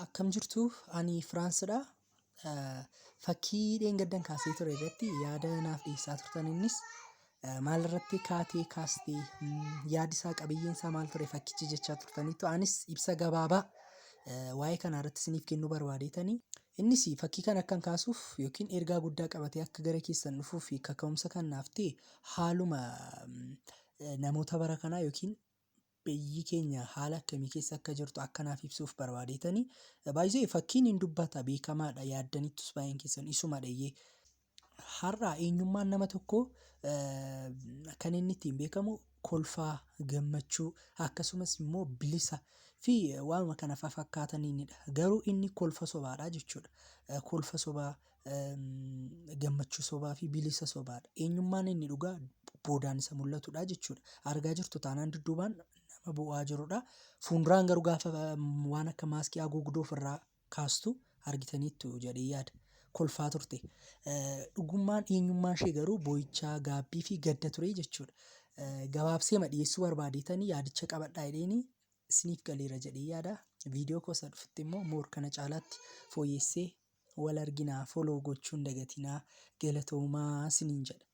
Akkam jirtu? Ani Firaansidha. Fakkii dheengaddan kaasee ture irratti yaada naaf dhiyeessaa turtan innis maal irratti kaatee kaastee yaadi isaa qabiyyeen isaa maal ture fakkichi jechaa turtaniittu anis ibsa gabaabaa waa'ee kanaa irratti isiniif kennuu barbaadeetani. Innis fakkii kana akkan kaasuuf yookiin ergaa guddaa qabatee akka gara keessan dhufuuf kaka'umsa kan naaf ta'e haaluma namoota bara kanaa yookiin biyyi keenya haala akkamii keessa akka jirtu akka naaf ibsuuf barbaadeetani. Baay'ee fakkiin hin dubbata beekamaadha yaaddanittus baay'een keessan isuma dheeyyee. Har'a eenyummaan nama tokkoo kan inni ittiin beekamu kolfaa, gammachuu akkasumas immoo bilisa fi waanuma kana fafakkaataniinidha. Garuu inni kolfa sobaadha jechuudha. Kolfa sobaa, gammachuu sobaa fi bilisa sobaadha. Eenyummaan inni dhugaa boodaan isa mul'atudha jechuudha. Argaa jirtu taanaan dudduubaan nama bu'aa jirudha. Fuulduraan garuu gaafa waan akka maaskii haguugduu ofirraa kaastu argitaniittu jedhee yaada. Kolfaa turte. Dhugummaan eenyummaan ishee garuu boo'ichaa, gaabbii fi gadda ture jechuudha. Gabaabseema dhiyeessuu barbaadeetanii yaadicha qabadhaa jedheeni isiniif galeera jedhee yaada. Viidiyoo koo isa dhufutti immoo moor kana caalaatti fooyyessee wal arginaa follow gochuu hin dagatinaa galatoomaa isiniin jedha.